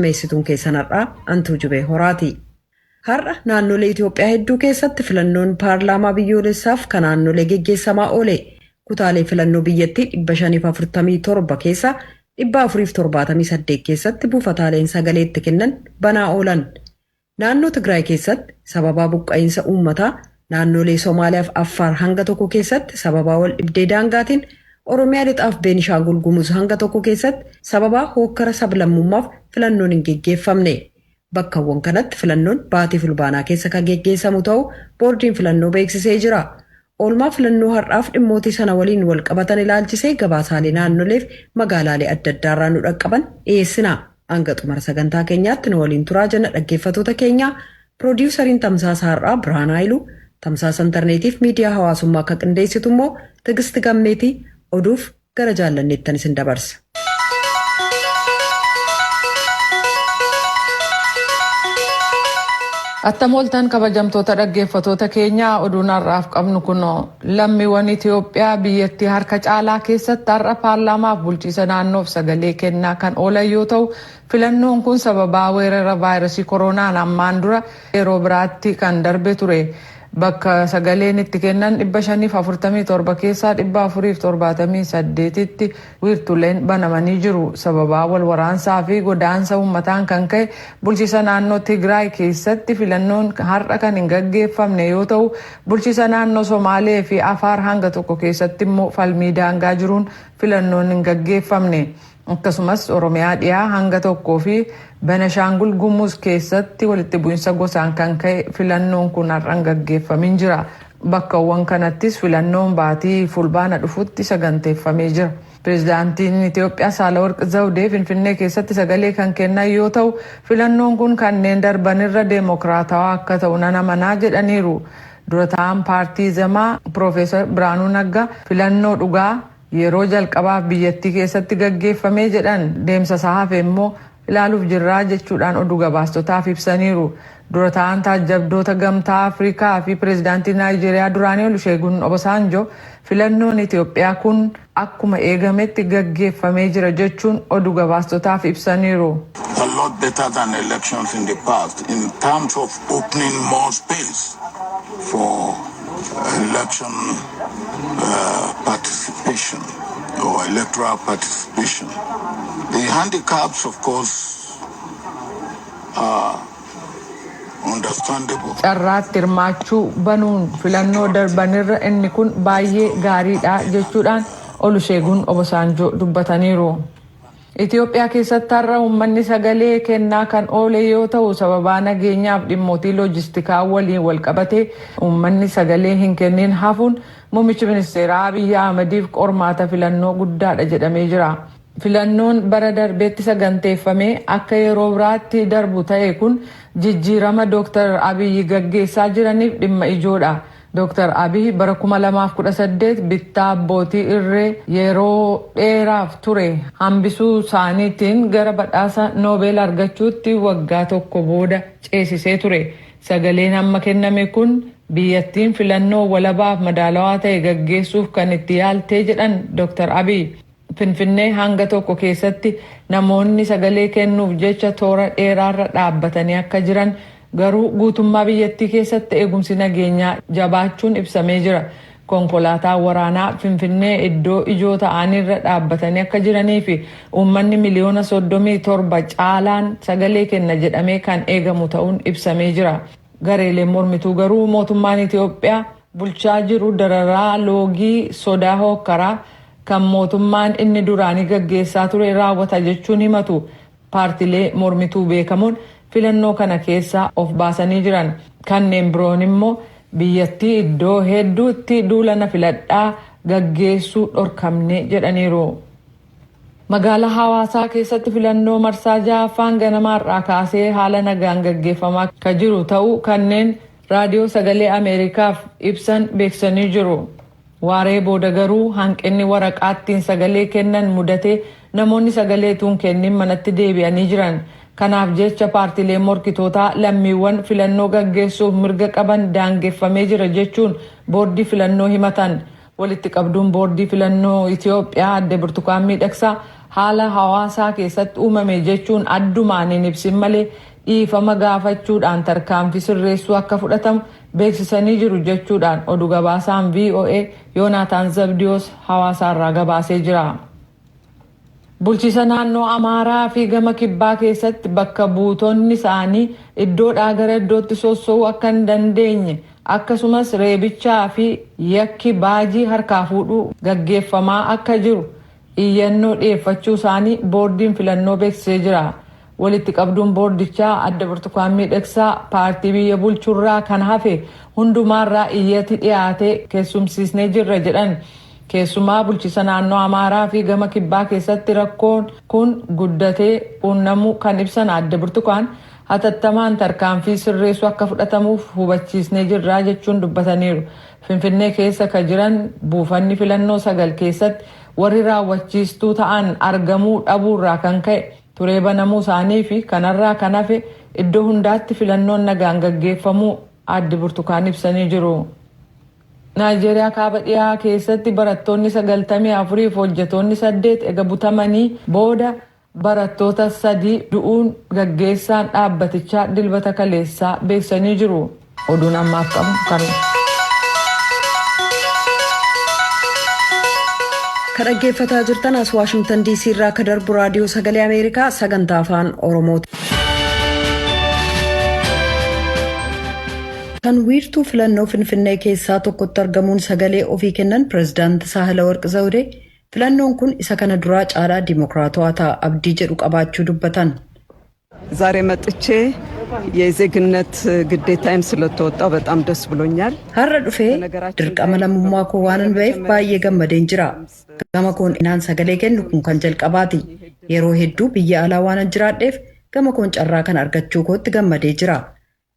Meessituun keessan har'aa Antuu Jubee Horaati. Har'a naannolee Itoophiyaa hedduu keessatti filannoon paarlaamaa biyyoolessaaf kan naannolee geggeessamaa oole. Kutaalee filannoo biyyattii 547 keessaa 478 keessatti buufataaleen sagalee itti kennan banaa oolan. Naannoo Tigraay keessatti sababaa buqqa'iinsa uummataa, naannolee Somaaliyaa fi Affaar hanga tokko keessatti sababaa wal dhibdee daangaatiin, Oromiyaa lixaaf Beenishaangul Gumuz hanga tokko keessatti sababaa hookkara sablammummaaf filannoon hin geggeeffamne. Bakkawwan kanatti filannoon baatii Fulbaanaa keessa kan geggeessamu ta'uu boordiin filannoo beeksisee jira. Oolmaa filannoo har'aaf dhimmootii sana waliin wal qabatan ilaalchisee gabaasaalee naannoleef magaalaalee adda addaarraa nu dhaqqaban dhiyeessina. Hanga xumura sagantaa keenyaatti nu waliin turaa jenna dhaggeeffattoota keenya. Piroodiwusariin Tamsaasa har'aa Birhaan Haayiluu, tamsaasa intarneetiif miidiyaa hawaasummaa akka qindeessitu immoo Tigisti Gammeetii oduuf gara jaallanneettan isin dabarsa. Attam ooltan kabajamtoota dhaggeeffatoota keenyaa, oduun har'aaf qabnu kunoo. Lammiiwwan Itoophiyaa biyyattii harka caalaa keessatti har'a paarlaamaaf bulchiisa naannoof sagalee kennaa kan oolan yoo ta'u, filannoon kun sababaa weerara vaayirasii koronaan ammaan dura yeroo biraatti kan darbe ture. Bakka sagaleen itti kennan 547 keessaa 478tti wiirtuleen banamanii jiru. Sababaa wal waraansaa fi godaansa uummataan kan ka'e bulchiisa naannoo Tigraay keessatti filannoon har'a kan hin gaggeeffamne yoo ta'u, bulchiisa naannoo Somaalee fi Afaar hanga tokko keessatti immoo falmii daangaa jiruun filannoon hin gaggeeffamne. Akkasumas Oromiyaa dhiyaa hanga tokkoo fi Benashaangul Gumuz keessatti walitti bu'insa gosaan kan ka'e filannoon kun har'a hin gaggeeffamin jira. Bakkawwan kanattis filannoon baatii Fulbaana dhufutti saganteeffamee jira. Pireezidaantiin Itoophiyaa Saalawarq Zawudee Finfinnee keessatti sagalee kan kennan yoo ta'u, filannoon kun kanneen darbanirra deemokiraatawaa akka ta'u nan amanaa jedhaniiru. Dura ta'an paartii Zemaa Piroofeesar Biraanuu Naggaa filannoo dhugaa yeroo jalqabaaf biyyattii keessatti gaggeeffamee jedhan, deemsa isaa hafe immoo ilaaluuf jirraa jechuudhaan oduu gabaastotaaf ibsaniiru. Dura ta'an taajjabdoota Gamtaa Afrikaa fi pireezidaantii Naayijeeriyaa duraanii Oluseegun Obasanjo filannoon Itoophiyaa kun akkuma eegametti gaggeeffamee jira jechuun oduu gabaastotaaf ibsaniiru. A lot better than elections in the past in terms of opening more space for election participation or electoral participation. The handicaps, of course, are understandable. Carraatti hirmaachuu banuun filannoo darbanirra inni kun baay'ee gaariidha jechuudhaan Oluseegun Obasanjoo dubbataniiru. Itoophiyaa keessatti har'a uummanni sagalee kennaa kan oole yoo ta'u, sababaa nageenyaaf dhimmootii loojistikaa waliin walqabatee uummanni sagalee hin kennin hafuun muummichi ministeeraa Abiyyi Ahmediif qormaata filannoo guddaadha jedhamee jira. Filannoon bara darbeetti saganteeffamee akka yeroo biraatti darbu ta'e kun jijjiirama Dr. Abiyyi gaggeessaa jiraniif dhimma ijoodha. Dr. Abiy bara 2018 bittaa abbootii irree yeroo dheeraaf ture hambisuu isaaniitiin gara badhaasa Noobeel argachuutti waggaa tokko booda ceesisee ture. Sagaleen amma kenname kun biyyattiin filannoo walabaaf madaalawaa ta'e gaggeessuuf kan itti yaaltee jedhan Dr. Abiy. Finfinnee hanga tokko keessatti namoonni sagalee kennuuf jecha toora dheeraarra dhaabbatanii akka jiran, garuu guutummaa biyyattii keessatti eegumsi nageenyaa jabaachuun ibsamee jira. Konkolaataan waraanaa Finfinnee iddoo ijoo ta'anirra dhaabbatanii akka jiranii fi uummanni miliyoona 37 caalaan sagalee kenna jedhamee kan eegamu ta'uun ibsamee jira. Gareeleen mormituu garuu mootummaan Itoophiyaa bulchaa jiru dararaa loogii sodaa hookkaraa kan mootummaan inni duraanii gaggeessaa ture raawwata jechuun himatu. Paartilee mormituu beekamoon filannoo kana keessaa of baasanii jiran. Kanneen biroon immoo biyyattii iddoo hedduutti duula na filadhaa gaggeessuu dhorkamne jedhaniiru. Magaalaa Hawaasaa keessatti filannoo marsaa ja'affaan ganama har'aa kaasee haala nagaan gaggeeffamaa kan jiru ta'uu kanneen Raadiyoo Sagalee Ameerikaaf ibsan beeksisanii jiru. Waaree booda garuu hanqinni waraqaattiin sagalee kennan mudatee namoonni sagalee tuun kennin manatti deebi'anii jiran. Kanaaf jecha paartileen morkitootaa lammiiwwan filannoo gaggeessuuf mirga qaban daangeffamee jira jechuun boordii filannoo himatan. Walitti qabduun boordii filannoo Itoophiyaa adde Birtukaan Miidhagsaa Haala hawaasaa keessatti uumame jechuun addumaan hin ibsin malee dhiifama gaafachuudhaan tarkaanfii sirreessuu akka fudhatamu beeksisanii jiru jechuudhaan oduu gabaasaan VOA Yoonaataan Zabdiyoos hawaasaarraa gabaasee jira. Bulchiisa naannoo Amaaraa fi gama kibbaa keessatti bakka buutonni isaanii iddoodhaa gara iddootti sossoo'uu akka hin dandeenye, akkasumas reebichaa fi yakki baajii harkaa fuudhuu gaggeeffamaa akka jiru iyyannoo dhiyeeffachuu isaanii boordiin filannoo beeksisee jira. Walitti qabduun boordichaa Adda Burtukaan Miidhagsaa paartii biyya bulchurraa kan hafe hundumaarraa iyyati dhiyaatee keessumsiisnee jirra jedhan. Keessumaa bulchiisa naannoo Amaaraa fi gama kibbaa keessatti rakkoon kun guddatee quunnamuu kan ibsan Adda Burtukaan, hatattamaan tarkaanfii sirreessuu akka fudhatamuuf hubachiisnee jirra jechuun dubbataniiru. Finfinnee keessa ka jiran buufanni filannoo sagal keessatti warri raawwachiistuu ta'an argamuu dhabuurraa kan ka'e turee banamuu isaanii fi kanarraa kan hafe iddoo hundaatti filannoon nagaan gaggeeffamuu Addi Burtukaan ibsanii jiru. Naayijeeriyaa kaaba dhiyaa keessatti barattoonni 94f hojjetoonni 8 ega butamanii booda barattoota 3 du'uun gaggeessaan dhaabbatichaa Dilbata kaleessaa beeksisanii jiru. Oduun ammaaf qabu kanuma. Ka dhaggeeffataa jirtan as Waashingtan DC irraa ka darbu Raadiyoo Sagalee Ameerikaa sagantaa Afaan Oromooti. Kan wiirtuu filannoo Finfinnee keessaa tokkotti argamuun sagalee ofii kennan Pireezidaanti Saahilawarq Zawudee, filannoon kun isa kana duraa caalaa dimokiraatawaa ta'a abdii jedhu qabaachuu dubbatan. ዛሬ መጥቼ የዜግነት ግዴታዬን ስለተወጣው በጣም ደስ ብሎኛል። Har'a dhufee dirqama lammummaa koo waanan ba'eef baay'ee gammadeen jira. Gama koon inaan sagalee kennu kun kan jalqabaati. Yeroo hedduu biyya alaa waanan jiraadheef gama koon carraa kan argachuu kootti gammadee jira.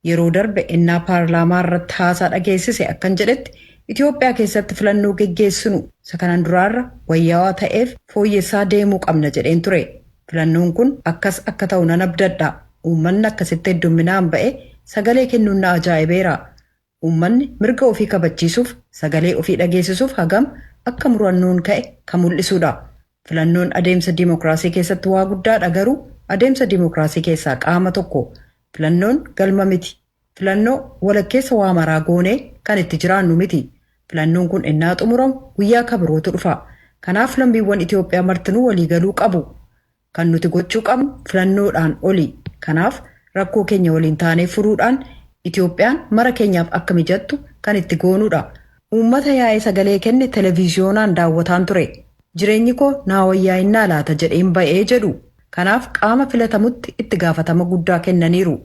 Yeroo darbe innaa paarlaamaa irratti haasaa dhageessise akkan jedhetti, Itoophiyaa keessatti filannoo geggeessinu isa kanan duraarra wayyaawaa ta'eef fooyyessaa deemuu qabna jedheen ture. Filannoon kun akkas akka ta'u nan abdadha. Uummanni akkasitti heddumminaan ba'e sagalee kennuun na ajaa'ibeera. Uummanni mirga ofii kabachiisuuf, sagalee ofii dhageessisuuf hagam akka murannoon ka'e kan mul'isudha. Filannoon adeemsa diimokiraasii keessatti waa guddaadha, garuu adeemsa diimokiraasii keessaa qaama tokko. Filannoon galma miti. Filannoo walakkeessa waa maraa goonee kan itti jiraannu miti. Filannoon kun innaa xumuramu guyyaa kabirootu dhufa. Kanaaf lammiiwwan Itoophiyaa martinuu waliigaluu qabu. Kan nuti gochuu qabnu filannoodhaan oli. Kanaaf rakkoo keenya waliin taanee furuudhaan Itoophiyaan mara keenyaaf akka mijattu kan itti goonudha. Uummata yaa'ee sagalee kenne televiziyoonaan daawwataan ture. Jireenyi koo naa wayya'innaa laata jedheen ba'ee jedhu. Kanaaf qaama filatamutti itti gaafatama guddaa kennaniiru.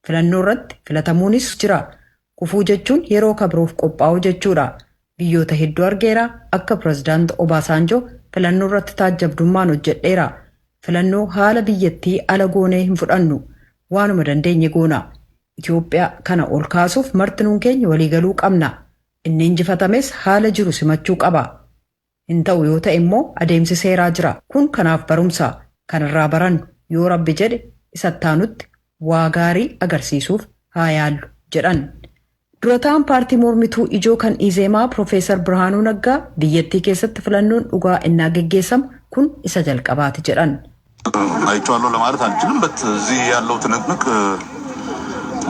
Filannoo irratti filatamuunis jira. Kufuu jechuun yeroo kabiroof qophaa'uu jechuudha. Biyyoota hedduu argeera. Akka Pireezidaant Obaasaanjoo filannoo irratti taajjabdummaan hojjedheera. Filannoo haala biyyattii ala goonee hin fudhannu. Waanuma dandeenye goona. Itoophiyaa kana ol kaasuuf martinuun keenya waliigaluu qabna. Inni injifatames haala jiru simachuu qaba. Hin ta'u yoo ta'e immoo adeemsi seeraa jira. Kun kanaaf barumsa. Kanarraa barannu, yoo Rabbi jedhe isattaanutti waa gaarii agarsiisuuf haa yaallu jedhan. Durataan paartii mormituu ijoo kan Izeemaa Piroofeesar Birhaanuu Naggaa biyyattii keessatti filannoon dhugaa innaa geggeessamu kun isa jalqabaati jedhan. አይቼዋለሁ ለማለት አልችልም። በት እዚህ ያለው ትንቅንቅ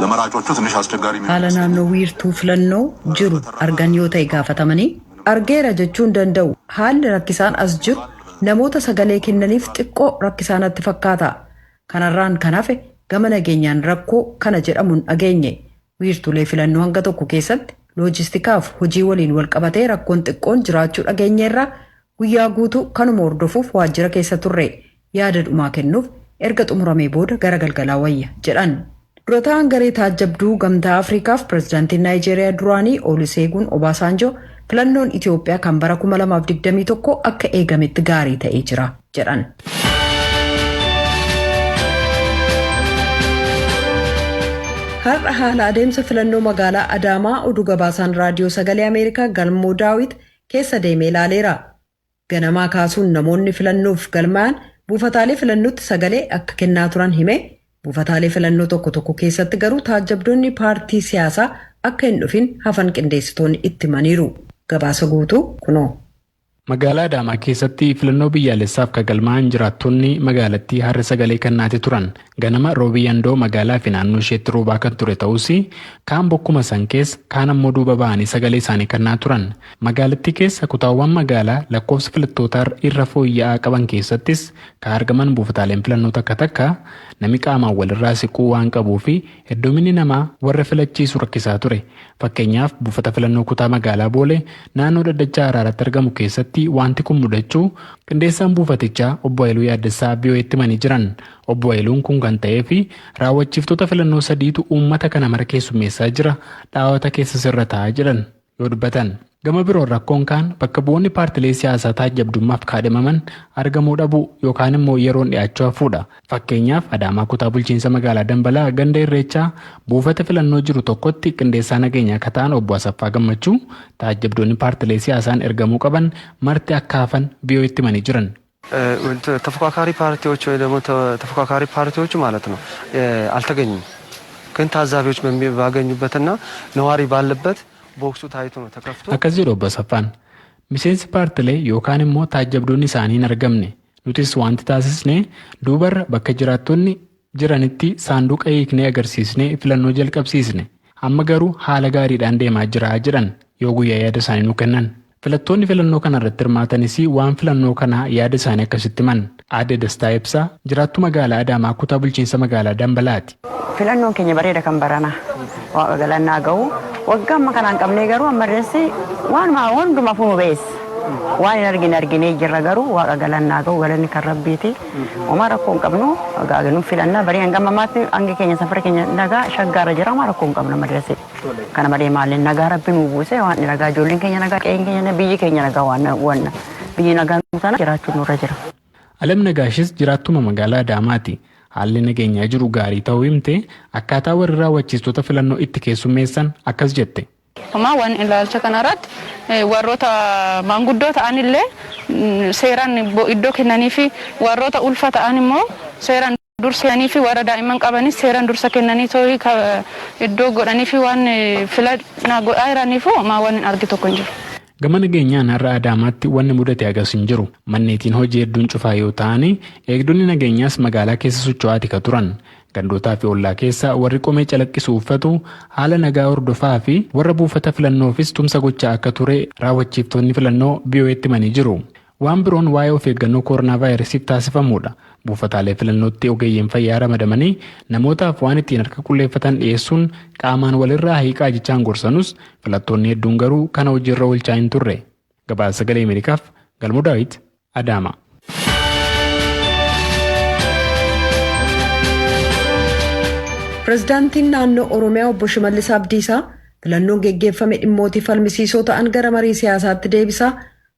ለመራጮቹ ትንሽ አስቸጋሪ Haala naannoo wiirtuu filannoo jiru argan yoo ta'e gaafatamanii, argeera jechuu hin danda'u. Haalli rakkisaan as jiru namoota sagalee kennaniif xiqqoo rakkisaa natti fakkaata. Kanarraan kan hafe gama nageenyaan rakkoo kana jedhamu hin dhageenye. Wiirtulee filannoo hanga tokko keessatti loojistikaaf hojii waliin walqabatee rakkoon xiqqoon jiraachuu dhageenyeerra. Guyyaa guutuu kanuma hordofuuf waajjira keessa turre. Yaada dhumaa kennuuf erga xumuramee booda gara galgalaa wayya jedhan. Durataan garee taajjabduu Gamtaa Afriikaaf pireezidaantiin Naayijeeriyaa duraanii Oluseegun Obaasaanjoo filannoon Itoophiyaa kan bara 2021 akka eegametti gaarii ta'ee jira jedhan. Har'a haala adeemsa filannoo magaalaa Adaamaa oduu gabaasaan Raadiyoo Sagalee Ameerikaa Galmoo Daawit keessa deemee ilaaleera. Ganamaa kaasuun namoonni filannoof galmaa'an buufataalee filannootti sagalee akka kennaa turan hime. Buufataalee filannoo tokko tokko keessatti garuu taajjabdoonni paartii siyaasaa akka hin dhufin hafan qindeessitoonni itti himaniiru. Gabaasa guutuu kunoo. Magaalaa Adaamaa keessatti filannoo biyyaalessaaf kan galmaa'an jiraattonni magaalattii har'a sagalee kennaati turan. Ganama roobii yandoo magaalaa fi naannoo isheetti roobaa kan ture ta'us, kaan bokkuma san keessa, kaan ammoo duuba ba'anii sagalee isaanii kennaa turan. Magaalattii keessa kutaawwan magaalaa lakkoofsa filattootaa irra fooyya'aa qaban keessattis kan argaman buufataaleen filannoo takka takka namni qaamaan walirraa siquu waan qabuu fi hedduminni namaa warra filachiisu rakkisaa ture. Fakkeenyaaf, buufata filannoo kutaa magaalaa Boolee naannoo Daddachaa Araaratti argamu keessatti wanti kun mudachuu qindeessaan buufatichaa obbo Haayiluu Yaaddessaa VOA'tti himanii jiran. Obbo Haayiluun kun kan ta'ee fi raawwachiiftota filannoo sadiitu uummata kana mara keessummeessaa jira, dhaawata keessa sirra taa'aa jiran yoo dubbatan. Gama biroon rakkoon kaan bakka bu'oonni paartilee siyaasaa taajjabdummaaf kaadhimaman argamuu dhabuu yookaan immoo yeroon dhiyaachuu hafuudha. Fakkeenyaaf, Adaamaa kutaa bulchiinsa magaalaa Dambalaa ganda Irreechaa buufata filannoo jiru tokkotti qindeessaa nageenyaa akka ta'an obbo Asaffaa Gammachuu taajjabdoonni paartilee siyaasaan ergamuu qaban marti akka hafan VOA'tti himanii jiran. ተፎካካሪ ፓርቲዎች ወይ ደግሞ ተፎካካሪ ፓርቲዎቹ ማለት ነው አልተገኙም። ግን ታዛቢዎች ባገኙበትና ነዋሪ ባለበት ቦክሱ ታይቶ ነው ተከፍቶ Akkas jedhu obbo Asaffaan. Miseensi paartilee yookaan immoo taajjabdoonni isaanii hin argamne. Nutis wanti taasisne duubarra bakka jiraattonni jiranitti saanduqa hiiknee agarsiisnee filannoo jalqabsiisne. Amma garuu haala gaariidhaan deemaa jira jedhan yoo guyyaa yaada isaanii nu kennan. Filattoonni filannoo kana irratti hirmaatanis waan filannoo kanaa yaada isaanii akkasitti himan. Aadde Dastaa Ibsaa jiraattuu magaalaa Adaamaa kutaa bulchiinsa magaalaa Dambalaati. Filannoon keenya bareeda kan barana. Waaqa galannaa gahu. Waggaa amma kanaan qabnee garuu ammalleessi waanuma hundumaafuu nu beessa. Waan hin argine arginee jirra, garuu waaqa galannaa gahu, galanni kan rabbiiti. Homaa rakkoo hin qabnu, nu filannaa barii hanga ammaatti hangi keenya safara keenya nagaa shaggaarra jira, homaa rakkoo hin qabnu madrasee. Kana malee maaliin nagaa rabbi nu buuse, waan nagaa, ijoolleen keenya nagaa, qe'een keenya, biyyi keenya nagaa, waan waan biyyi nagaa nu sana jiraachuun nurra jira. Alam Nagaashis jiraattuma magaalaa Adaamaati. Haalli nageenyaa jiru gaarii ta'uu himte, akkaataa warri raawwachiistota filannoo itti keessummeessan akkas jette. Homaa waan ilaalcha kanarratti warroota maanguddoo ta'anillee seeraan iddoo kennanii fi warroota ulfa ta'an immoo seeraan dursa kennanii fi warra daa'imman qabanis seeraan dursa kennanii too'ii iddoo godhanii fi waan filannaa godhaa jiraniif homaa waan hin argi tokko hin jiru. Gama nageenyaan har'a Adaamaatti wanni mudate hagas hin jiru. Manneetiin hojii hedduun cufaa yoo ta'an, eegdonni nageenyaas magaalaa keessa socho'aati ka turan. Gandootaa fi ollaa keessa warri qomee calaqqisu uffatu haala nagaa hordofaa fi warra buufata filannoofis tumsa gochaa akka ture raawwachiiftonni filannoo VOA'tti himanii jiru. Waan biroon waa'ee of eeggannoo koronaa vaayirasiif taasifamudha. Buufataalee filannootti ogeeyyiin fayyaa ramadamanii namootaaf waan ittiin harka qulleeffatan dhiyeessuun qaamaan walirraa hiiqaa jechaan gorsanus, filattoonni hedduun garuu kana hojiirra oolchaa hin turre. Gabaasa Sagalee Ameerikaaf Galmoo Daawit, Adaama. Pireezidaantiin naannoo Oromiyaa obbo Shimallis Abdiisaa filannoon geggeeffame dhimmootii falmisiisoo ta'an gara marii siyaasaatti deebisaa,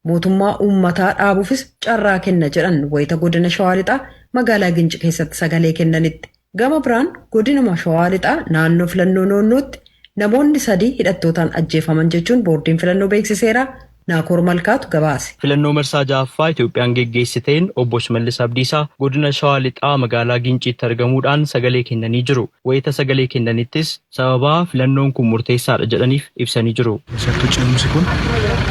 mootummaa uummataa dhaabuufis carraa kenna jedhan wayita godina Shawaa Lixaa magaalaa Ginci keessatti sagalee kennanitti. Gama biraan godinuma Shawaa Lixaa naannoo filannoo Noonnootti namoonni sadii hidhattootaan ajjeefaman jechuun boordiin filannoo beeksiseera. Naakoor Malkaatu gabaase. Filannoo marsaa ja'affaa Itoophiyaan geggeessiteen obbo Shimallis Abdiisaa godina Shawaa Lixaa magaalaa Ginciitti argamuudhaan sagalee kennanii jiru. Wayita sagalee kennanittis sababaa filannoon kun murteessaadha jedhaniif ibsanii jiru. Keessattuu ce'umsi kun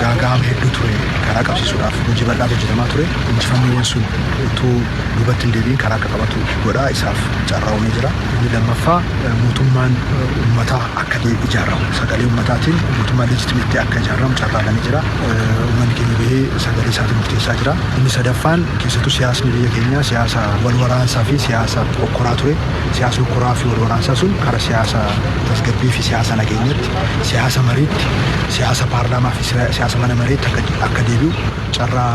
gaaga'ama hedduu ture karaa qabsiisuudhaaf hojii bal'aatu hojjetamaa ture. Injifannoowwan sun utuu duubatti hin deebiin karaa akka qabatu godhaa, isaaf carraa uumee jira. Inni lammaffaa mootummaan uummataa akka ijaaramu, sagalee uummataatiin mootummaan legitimate akka ijaaramu carraa banee jira. Uummanni keenya bahee sagalee isaatiin murteessaa jira. Inni sadaffaan keessattuu siyaasni biyya keenyaa siyaasa wal waraansaa fi siyaasa okkoraa ture. Siyaasni okkoraa fi wal waraansaa sun karaa siyaasa tasgabbii fi siyaasa nageenyatti, siyaasa mariitti, siyaasa paarlaamaa fi siyaasa mana mareetti akka deebi'u carraa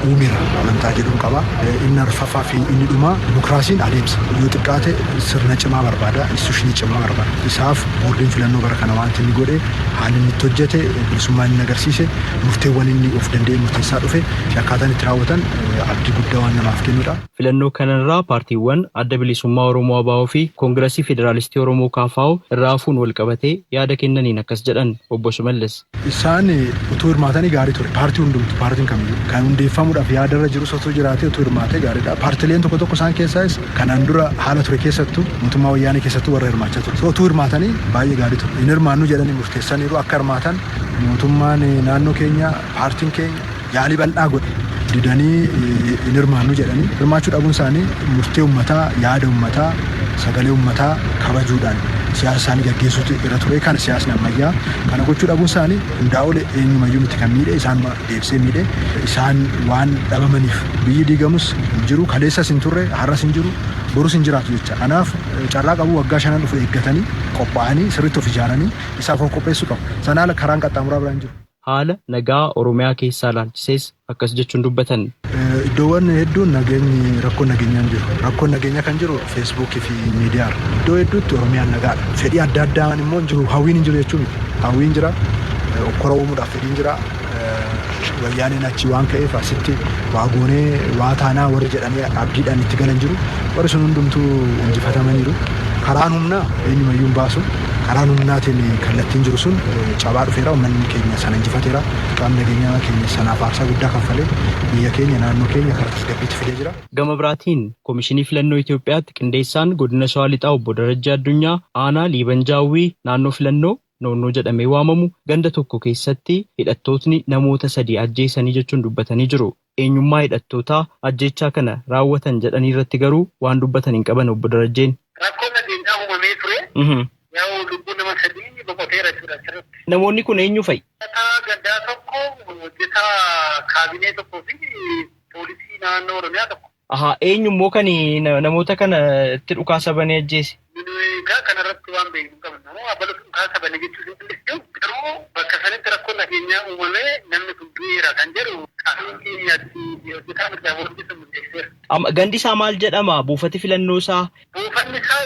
uumeera amantaa jedhuun qaba. Inni arfaffaa fi inni dhumaa dimokiraasiin adeemsa. Yoo xiqqaate sirna cimaa barbaada, institution cimaa barbaada. Isaaf boordiin filannoo bara kana wanti inni godhe, haalli inni itti hojjete, bilisummaa inni agarsiise, murteewwan inni of danda'e murteessaa dhufe fi akkaataan itti raawwatan abdii guddaa waan namaaf kennudha. Filannoo kanarraa paartiiwwan Adda Bilisummaa Oromoo ABO fi Koongiresii Federaalistii Oromoo KFO irraa hafuun wal qabatee yaada kennaniin akkas jedhan obbo Shimallis. Isaan utuu hirmaatanii gaarii ture. Paartii hundumtu, paartiin kamiyyuu kan hundeeffamuudhaaf yaadarra jirus otoo jiraatee, utuu hirmaatee gaariidha. Paartileen tokko tokko isaan keessaas kanaan dura haala ture keessattuu, mootummaa wayyaanee keessattuu warra hirmaachaa ture. Utuu hirmaatanii baay'ee gaarii ture. Hin hirmaannu jedhanii murteessaniiru. Akka hirmaatan mootummaan naannoo keenya, paartiin keenya Yaalii bal'aa godhe. Didanii hin hirmaannu jedhanii hirmaachuu dhabuun isaanii murtee uummataa, yaada uummataa, sagalee uummataa kabajuudhaan siyaasa isaanii gaggeessuutu irra ture. Kana siyaasni ammayyaa kana gochuu dhabuun isaanii hundaa ol eenyumayyuu miti kan miidhe, isaan deebisee miidhe. Isaan waan dhabamaniif biyyi diigamus hin jiru, kaleessas hin turre, har'as hin jiru, borus hin jiraatu jecha. Kanaaf carraa qabu waggaa 5 dhufu eeggatanii qophaa'anii sirriitti of ijaaranii isaaf of qopheessuu qabu. Sana ala karaan qaxxaamuraa biraan jiru. Haala nagaa Oromiyaa keessaa ilaalchisees akkas jechuun dubbatan. Iddoowwan hedduun nageenyi rakkoon nageenyaa hin jiru. Rakkoon nageenyaa kan jiru Feesbuukii fi miidiyaarra. Iddoo hedduutti Oromiyaan nagaadha. Fedhii adda addaa immoo hin jiru. Hawwiin hin jiru jechuu miti. Hawwiin jira. Okkora uumuudhaaf fedhiin jira. Wayyaaneen achi waan ka'eef asitti waa goonee waa taanaa warri jedhanii abdiidhaan itti galan jiru. Warri sun hundumtuu injifatamaniiru. Karaan humnaa eenyumayyuu hin baasu. Karaan humnaatiin kallattiin jiru sun cabaa dhufeera. Uummanni keenya sana injifateera. Qaamni nageenyaa keenya sanaaf aarsaa guddaa kaffalee biyya keenya, naannoo keenya karaa tasgabbiitti fidee jira. Gama biraatiin Komishinii Filannoo Itoophiyaatti qindeessaan godina Shawaa Lixaa obbo Darajjee Addunyaa aanaa Liiban Jaawwii naannoo filannoo Noonnoo jedhamee waamamu ganda tokko keessatti hidhattootni namoota 3 ajjeesanii jechuun dubbatanii jiru. Eenyummaa hidhattootaa ajjeechaa kana raawwatan jedhanii irratti garuu waan dubbatan hin qaban obbo Darajjeen. Rakkoon nageenyaa uumamee ture. Yaa'u lubbuu nama 3 boqoteera jechuudha asirratti. Namoonni kun eenyu fa'i? Hojjetaa gandaa tokko, hojjetaa kaabinee tokkoo fi poolisii naannoo Oromiyaa tokko. Ahaa, eenyu immoo kan namoota kana itti dhukaasa banee ajjeese? Egaa kanarratti waan beeknu hin qabnu. Abalatu dhukaasa bane jechuu hin dandeenyu. Garuu bakka sanitti rakkoon nageenyaa uumamee namni kun du'eera kan jedhu qaamni keenyaatti hojjetaa mirgaa hojjetu murteesseera. Gandi isaa maal jedhama? Buufati filannoo isaa? Buufanni isaa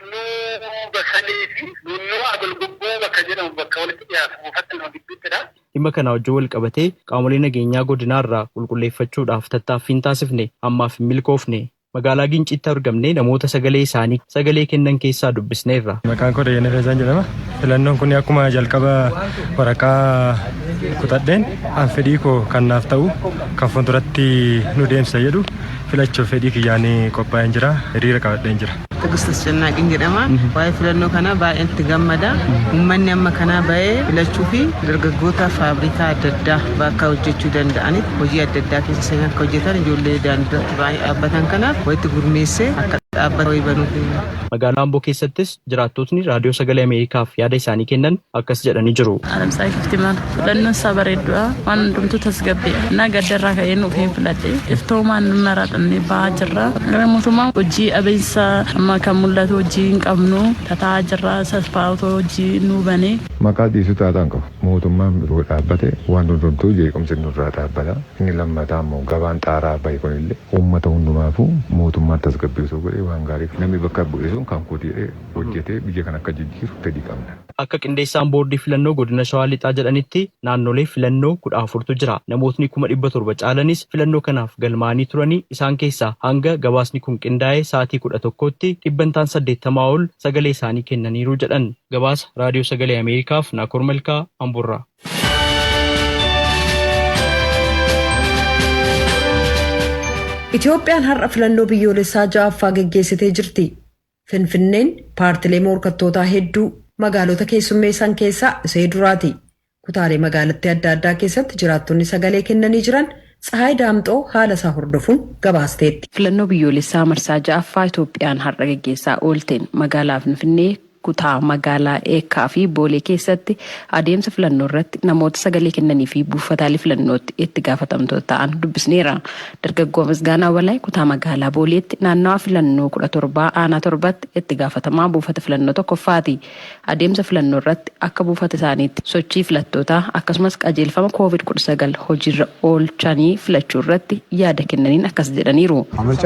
Nunnoo Basalee fi Nunnoo Agalgobboo bakka jedhamu bakka walitti dhiyaatu buufata lama gidduuttidha. Dhimma kana wajjin wal qabatee qaamolee nageenyaa godinaarraa qulqulleeffachuudhaaf tattaaffiin taasifne ammaaf hin milkoofne. Magaalaa Ginciitti argamnee namoota sagalee isaanii sagalee kennan keessaa dubbisneerra. Maqaan koo Dayyana Feesaan jedhama. Filannoon kun akkuma jalqaba waraqaa kutadheen an fedhii koo kan naaf ta'u kan fuulduratti nu deemsa jedhu filachuuf fedhii kiyyaan qophaa'een jira. Hiriira qabadheen jira. Tigist Ascannaaqiin jedhama. Waa'ee filannoo kanaa baay'een itti gammada. Uummanni amma kanaa ba'ee filachuu fi dargaggoota faabrikaa adda addaa bakka hojjechuu danda'anitti hojii adda addaa keessa seenan akka hojjetan ijoollee daandii irratti ba'anii dhaabbatan kanaaf walitti gurmeessee akka dhaabbata wayii banuuf. Magaalaa Amboo keessattis jiraattotni raadiyoo sagalee Ameerikaaf yaada isaanii kennan akkas jedhanii jiru. Alamsaa Kiftimaan filannoon isaa bareedduudha. Waan hundumtuu tasgabbiidha. Innaa gaddarraa ka'ee nuuf hin filadhe. Iftoomaan maraadhannee ba'aa jirra. Gara mootummaa hojii dhabiinsa amma kan mul'atu hojii hin qabnu tataa'aa jirra. Saspaatoo hojii nuu banee. Maqaa dhiisuu taataan qabu. Mootummaan yeroo dhaabbate waan hundumtuu jeequmsi nurraa dhaabbata. Inni lammataa immoo gabaan xaaraa bahe kunillee uummata hundumaafuu mootummaan tasgabbeessuu godhee waan gaarii namni bakka bu'e sun kan kooti jedhee hojjetee biyya kana akka jijjiiru fedhii qabna. Akka qindeessaan boordii filannoo godina Shawaa Lixaa jedhanitti naannolee filannoo 14tu jira. Namootni 700,000 caalanis filannoo kanaaf galmaa'anii turanii isaan keessaa hanga gabaasni kun qindaa'ee sa'aatii 11tti dhibbantaan 80 ol sagalee isaanii kennaniiru jedhan. Gabaasa Raadiyoo Sagalee Ameerikaaf Naakoor Malkaa Amboorraa. Itoophiyaan har'a filannoo biyyoolessaa 6ffaa geggeessitee jirti. Finfinneen paartilee morkattootaa hedduu magaalota keessummeessan keessaa ishee duraati. Kutaalee magaalattii adda addaa keessatti jiraattonni sagalee kennanii jiran Tsahaay Daamxoo haala isaa hordofuun gabaasteetti. Filannoo biyyoolessaa marsaa 6ffaa Itoophiyaan har'a geggeessaa oolteen magaalaa Finfinnee kutaa magaalaa Eekkaa fi Boolee keessatti adeemsa filannoo irratti namoota sagalee kennanii fi buufataalee filannootti itti gaafatamtoota ta'an dubbisneera. Dargaggoo Misgaanaa Walaay kutaa magaalaa Booleetti naannawaa filannoo 17 aanaa 7tti itti gaafatamaa buufata filannoo tokkoffaati. Adeemsa filannoo irratti akka buufata isaaniitti sochii filattootaa akkasumas qajeelfama Covid-19 hojiirra oolchanii filachuu irratti yaada kennaniin akkas jedhaniiru. ምርጫ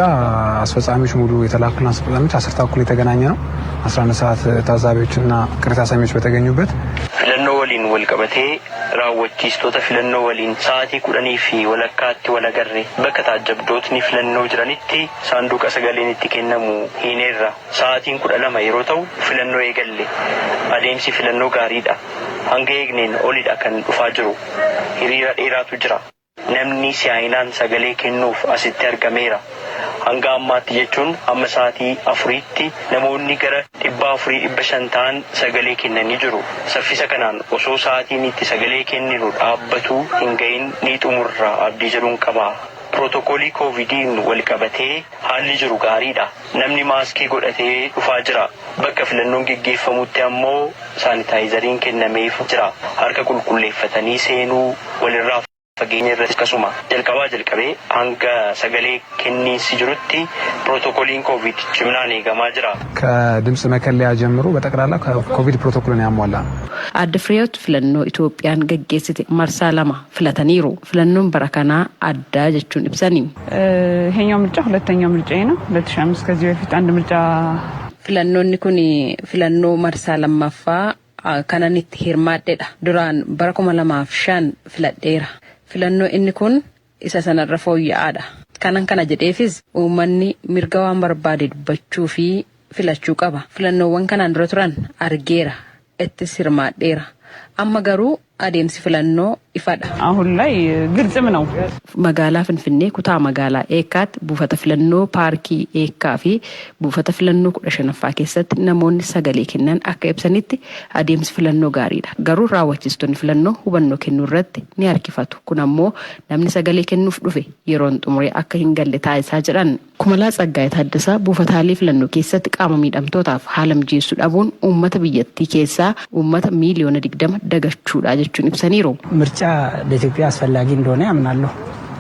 አስፈጻሚዎች ሙሉ የተላኩን አስፈጻሚዎች 10 ተኩል የተገናኘ ነው። 11 ሰዓት ታዛቢዎችና ቅሬታ ሰሚዎች በተገኙበት Filannoo waliin wal qabatee raawwachiistota filannoo waliin sa'aatii 10:30tti wal agarre bakka taajjabdootni filannoo jiranitti saanduqa sagaleen itti kennamu hiineerra. Sa'aatiin 12 yeroo ta'u filannoo eegalle. Adeemsi filannoo gaariidha. Hanga eegneen olidha kan dhufaa jiru. Hiriira dheeraatu jira. Namni si'aayinaan sagalee kennuuf asitti argameera. Hanga ammaatti jechuun hamma sa'aatii 4tti namoonni gara 400-500 ta'an sagalee kennanii jiru. Saffisa kanaan osoo sa'aatiin itti sagalee kenninu dhaabbatu hin gahin ni xumurra abdii jedhuun qaba. Pirootokoolii koovidiin wal qabatee haalli jiru gaariidha. Namni maaskii godhatee dhufaa jira. Bakka filannoon geggeeffamutti ammoo saanitaayizariin kennameef jira. Harka qulqulleeffatanii seenuu walirraa fageenya irratti akkasuma jalqabaa jalqabee hanga sagalee kenniinsi jirutti pirootokooliin koovid ciminaan eegamaa jira. ከድምፅ መከለያ ጀምሮ በጠቅላላ ኮቪድ ፕሮቶኮልን ያሟላ ነው። Aadde Fireewoot filannoo Itoophiyaan gaggeessite marsaa 2 filataniiru. Filannoon bara kanaa addaa jechuun ibsani. ይሄኛው ምርጫ ሁለተኛው ምርጫዬ ነው። 2005 ከዚህ በፊት አንድ ምርጫ Filannoonni kun filannoo marsaa 2ffaa kanan itti hirmaadhedha. Duraan bara 2005 filadheera. Filannoo inni kun isa sanarra fooyya'aadha. Kanan kana jedheefis uummanni mirga waan barbaade dubbachuu fi filachuu qaba. Filannoowwan kanaan dura turan argeera. Ittis hirmaadheera. Amma garuu adeemsi filannoo ifadha. አሁን ላይ ግልጽም ነው። Magaalaa Finfinnee kutaa magaalaa Eekkaatti buufata filannoo paarkii Eekkaa fi buufata filannoo 15ffaa keessatti namoonni sagalee kennan akka ibsanitti adeemsi filannoo gaariidha. Garuu raawwachiistonni filannoo hubannoo kennuu irratti ni harkifatu. Kun ammoo namni sagalee kennuuf dhufe yeroon xumuree akka hin galle taasisaa jedhan. Kumalaa Tsaggaayee Taaddasaa buufataalee filannoo keessatti qaama miidhamtootaaf haala mijeessuu dhabuun uummata biyyattii keessaa uummata miiliyoona 20 dagachuudha jechuun ibsaniiru. ምርጫ ለኢትዮጵያ አስፈላጊ እንደሆነ ያምናለሁ።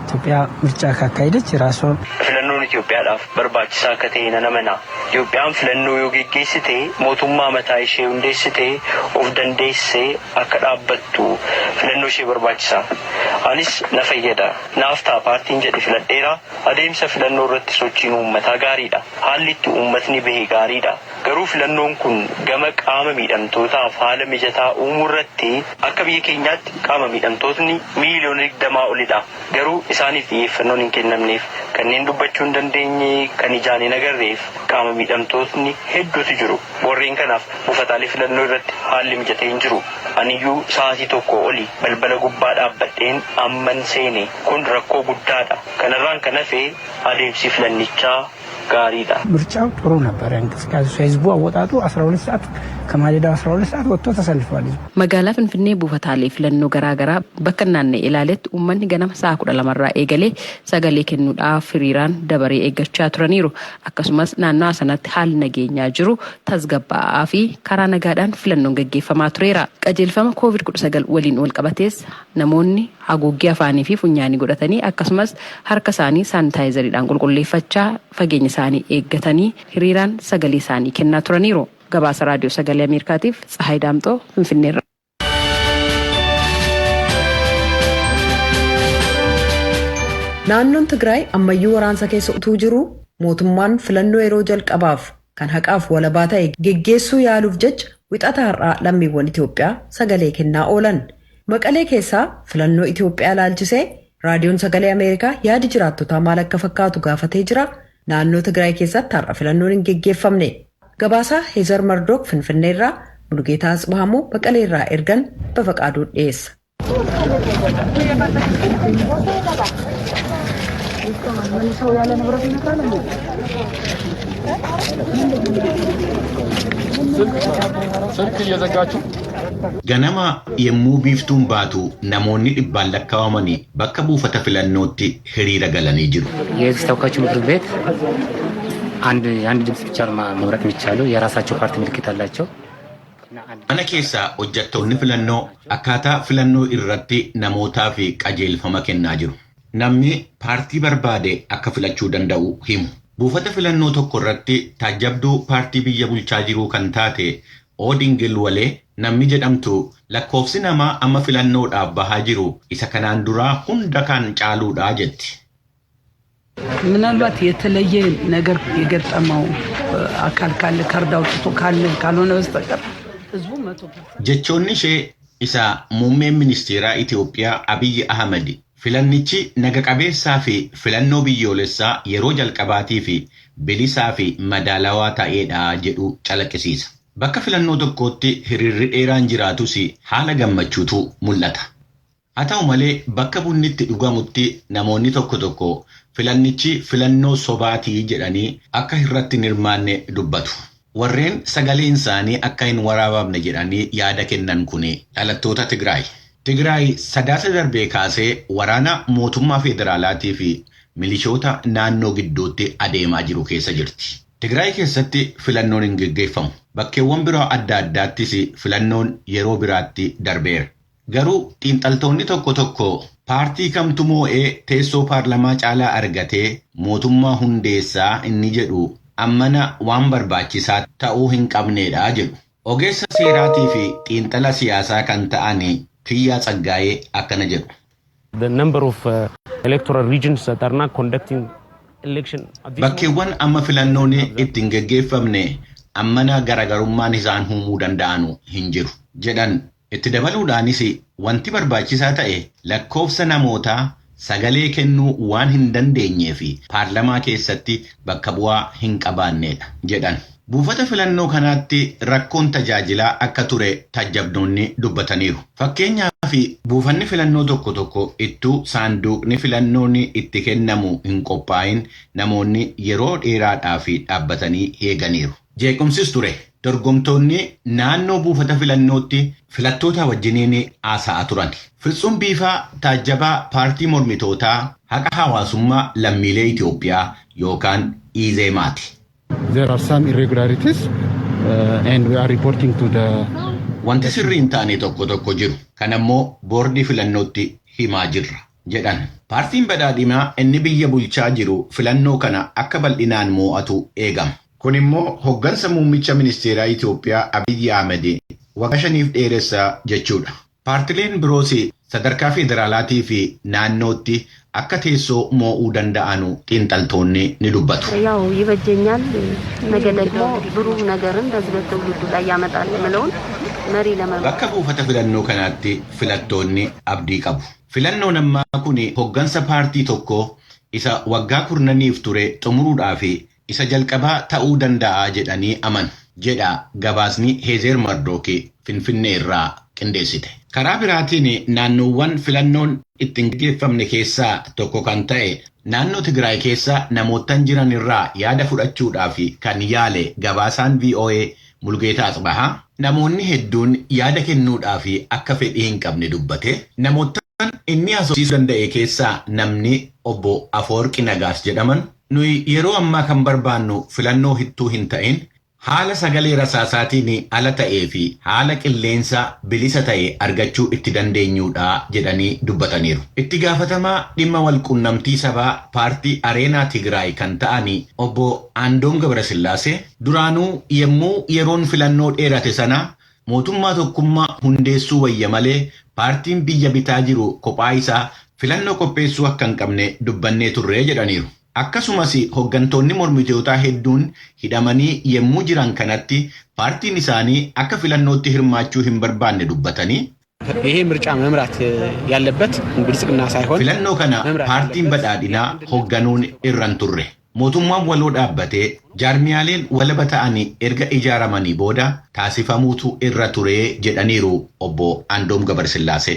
ኢትዮጵያ ምርጫ ካካሄደች ራሷን Filannoon Itoophiyaadhaaf barbaachisaa akka ta'e nan amana. Itoophiyaan filannoo yoo geggeessite mootummaa mataa ishee hundeessite of dandeessee akka dhaabbattu filannoo ishee barbaachisa. Anis na fayyada. Naaf ta'a paartiin jedhe filadheera. Adeemsa filannoo irratti sochiin uummataa gaariidha. Haalli itti uummatni bahe gaariidha. Garuu filannoon kun gama qaama miidhamtootaaf haala mijataa uumuu irratti akka biyya keenyaatti qaama miidhamtootni miiliyoona 20 olidha. Garuu isaaniif xiyyeeffannoon hin kennamneef kanneen dubbachuu hin dandeenye kan ijaan hin agarreef qaama miidhamtootni hedduutu jiru. Warreen kanaaf buufataalee filannoo irratti haalli mijatee hin jiru. Aniyyuu sa'aatii 1 oli balbala gubbaa dhaabbadheen amman seene. Kun rakkoo guddaadha. Kanarraan kan hafe adeemsi filannichaa gaariidha. ምርጫው ጥሩ ነበረ። እንቅስቃሴ ህዝቡ አወጣጡ 12 ሰዓት ከማለዳው 12 ሰዓት ወጥቶ ተሰልፏል። ህዝቡ Magaalaa Finfinnee buufataalee filannoo garaagaraa bakka naanna'e ilaaletti uummanni ganama sa'a 12 irraa eegalee sagalee kennuudhaaf hiriiraan dabaree eeggachaa turaniiru. Akkasumas naannawaa sanatti haalli nageenyaa jiru tasgabbaa'aa fi karaa nagaadhaan filannoon gaggeeffamaa tureera. Qajeelfama COVID-19 waliin wal qabatees namoonni haguuggii afaanii fi funyaanii godhatanii akkasumas harka isaanii saanitaayizariidhaan qulqulleeffachaa fageenya isaanii eeggatanii hiriiraan sagalee isaanii kennaa turaniiru. Gabaasa Raadiyoo Sagalee Ameerikaatiif Tsahaay Daamxoo Finfinneerra. Naannoon Tigraay ammayyuu waraansa keessa utuu jiru mootummaan filannoo yeroo jalqabaaf kan haqaaf walabaa ta'e geggeessuu yaaluuf jecha wixata har'aa lammiiwwan Itoophiyaa sagalee kennaa oolan. Maqalee keessaa filannoo Itoophiyaa laalchisee raadiyoon sagalee Ameerikaa yaadi jiraattotaa maal akka fakkaatu gaafatee jira. Naannoo Tigraay keessatti har'a filannoon hin geggeeffamne. Gabaasaa Heezar Mardook Finfinneerraa Mulugeetaa Atsibahamoo Maqaleerraa ergan Bafaqaaduu dhiyeessa. Ganama yemmuu biiftuun baatu namoonni dhibbaan lakkaa'amanii bakka buufata filannootti hiriira galanii jiru. የህዝብ ተወካዮች ምክር ቤት አንድ አንድ ድምጽ ብቻ ነው መምረጥ የሚቻለው። የራሳቸው ፓርቲ ምልክት አላቸው። Mana keessaa hojjettoonni filannoo akkaataa filannoo irratti namootaaf qajeelfama kennaa jiru. Namni paartii barbaade akka filachuu danda'u himu. Buufata filannoo tokko irratti taajjabduu paartii biyya bulchaa jiruu kan taate Oodingil Walee namni jedhamtu lakkoofsi namaa amma filannoodhaaf bahaa jiru isa kanaan duraa hunda kan caaluudha jetti. ምናልባት የተለየ ነገር የገጠመው አካል ካለ ካርድ አውጥቶ ካለ ካልሆነ በስተቀር ህዝቡ መቶ Jechoonni ishee isa muummeen ministeeraa Itoophiyaa Abiyyi Ahmad filannichi naga qabeessaa fi filannoo biyyoolessaa yeroo jalqabaatii fi bilisaa fi madaalawaa ta'edha jedhu calaqqisiisa. Bakka filannoo tokkootti hiriirri dheeraan jiraatus haala gammachuutu mul'ata. Haa ta'u malee bakka bunni itti dhugamutti namoonni tokko tokko Filannichi filannoo sobaatii jedhanii akka irratti hin hirmaanne dubbatu. Warreen sagaleen isaanii akka hin waraabamne jedhanii yaada kennan kun dhalattoota Tigraay. Tigraay Sadaasa darbee kaasee waraana mootummaa federaalaatii fi milishoota naannoo gidduutti adeemaa jiru keessa jirti. Tigraay keessatti filannoon hin geggeeffamu. Bakkeewwan biroo adda addaattis filannoon yeroo biraatti darbeera. Garuu xiinxaltoonni tokko tokko paartii kamtu moo'ee teessoo paarlamaa caalaa argatee mootummaa hundeessaa inni jedhu ammana waan barbaachisaa ta'uu hin qabneedha jedhu. Ogeessa seeraatii fi xiinxala siyaasaa kan ta'an Kiyyaa Tsaggaayee akkana jedhu. The number of electoral regions that are not conducting election at this Bakkeewwan amma filannoon itti hin geggeeffamne ammana garaagarummaan isaan uumuu danda'anu hin jiru jedhan. Itti dabaluudhaanis, wanti barbaachisaa ta'e lakkoofsa namootaa sagalee kennuu waan hin dandeenyee fi paarlamaa keessatti bakka bu'aa hin qabaannedha jedhan. Buufata filannoo kanaatti rakkoon tajaajilaa akka ture taajjabdoonni dubbataniiru. Fakkeenyaaf, buufanni filannoo tokko tokko ittuu saanduqni filannoon itti kennamu hin qophaa'in namoonni yeroo dheeraadhaaf dhaabbatanii eeganiiru. Jeequmsis ture. Dorgomtoonni naannoo buufata filannootti filattoota wajjiniin haasa'aa turan. Fitsuun Biifaa taajjabaa paartii mormitootaa Haqa Hawaasummaa Lammiilee Itoophiyaa yookaan Izeemaati. There are some irregularities and we are reporting to the Wanti sirrii hin taane tokko tokko jiru. Kan ammoo boordii filannootti himaa jirra jedhan. Paartiin Badhaadhinaa inni biyya bulchaa jiru filannoo kana akka bal'inaan moo'atu eegama. Kun immoo hoggansa muummicha ministeeraa Itoophiyaa Abiyyi Ahmed waggaa 5f dheeressa jechuudha. Paartileen biroos sadarkaa federaalaatii fi naannootti akka teessoo moo'uu danda'anu xiinxaltoonni ni dubbatu. ያው ይበጀኛል፣ ነገ ደግሞ ብሩህ ነገርን በዚህ በትውልዱ ላይ ያመጣል የምለውን መሪ ለመምረጥ Bakka buufata filannoo kanaatti filattoonni abdii qabu. Filannoon ammaa kun hoggansa paartii tokkoo isa waggaa kurnaniif ture xumuruudhaa fi isa jalqabaa ta'uu danda'a jedhanii amanu jedha gabaasni Heezer Mardooki Finfinnee irraa qindeessite. Karaa biraatiin, naannoowwan filannoon ittiin gaggeeffamne keessaa tokko kan ta'e naannoo Tigraay keessa namoottan jiran irraa yaada fudhachuudhaaf kan yaale gabaasaan VOA Mulgeetaa Atsibahaa, namoonni hedduun yaada kennuudhaaf akka fedhii hin qabne dubbate. Namoottan inni haasofsiisuu danda'e keessaa namni obbo Afoorqi Nagaas jedhaman, "Nuyi yeroo ammaa kan barbaannu filannoo hittuu hin ta'in, haala sagalee rasaasaatiin ala ta'ee fi haala qilleensa bilisa ta'e argachuu itti dandeenyudha" jedhanii dubbataniiru. Itti gaafatamaa dhimma walqunnamtii sabaa paartii Areenaa Tigraay kan ta'an obbo Aandoom Gabrasillaasee, "Duraanuu yommuu yeroon filannoo dheerate sana mootummaa tokkummaa hundeessuu wayya malee paartiin biyya bitaa jiru kophaa isaa filannoo qopheessuu akka hin qabne dubbannee turre" jedhaniiru. Akkasumas hooggantoonni mormitootaa hedduun hidhamanii yommuu jiran kanatti paartiin isaanii akka filannootti hirmaachuu hin barbaanne dubbatanii, ይሄ ምርጫ መምራት ያለበት ብልጽግና ሳይሆን Filannoo kana paartiin Badhaadhinaa hoogganuun irra hin turre. Mootummaan waloo dhaabbatee jaarmiyaaleen walaba ta'anii erga ijaaramanii booda taasifamuutu irra ture jedhaniiru obbo Andoom Gabarsillaasee.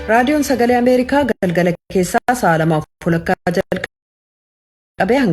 Raadiyoon Sagalee Ameerikaa galgala keessaa sa'a 2:30 jalqabee hanga